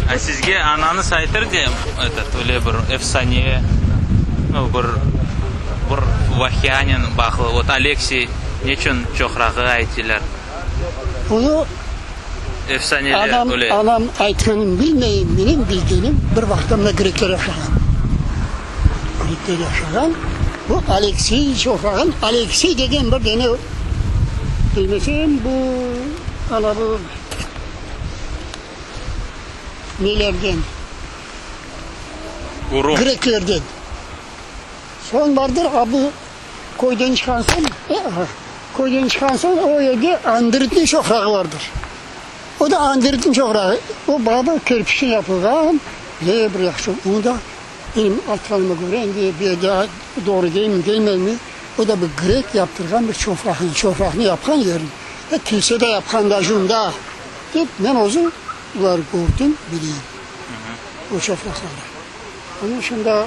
A sizge anañız aytır de, etot, öyle bir efsane, nu, bir, bir vaqianen bağlı, vot Aleksey neçün çoqrağı aytilar? Onı Efsaneler anam, öyle. anam aytqanın bilmeyim, menim bilgenim, bir vaqıtta mına grekler yaşağan. Grekler yaşağan, bu Aleksey çoqrağın, Aleksey degen bir dene, bilmesem, bu, ana bu. Nelerden? Urum. Greklerden. Soñ bardır, a bu köyden çıqqan soñ, köyden çıqqan soñ o yerde Andritniñ çoqrağı bardır. O da Andritniñ çoqrağı. O baba kerpiçten yapılğan, ve bir yahşı. Onı da benim aytqanıma köre, endi bu yerde doğru deymi, deymeymi, o da bir grek yaptırğan bir çoqraqnı, çoqraqnı yapqan yerin. Ve kilse de yapqan da şunda. Dep men özüm buları kördim, bileyim, o çoqraqları. Onıñ içün da.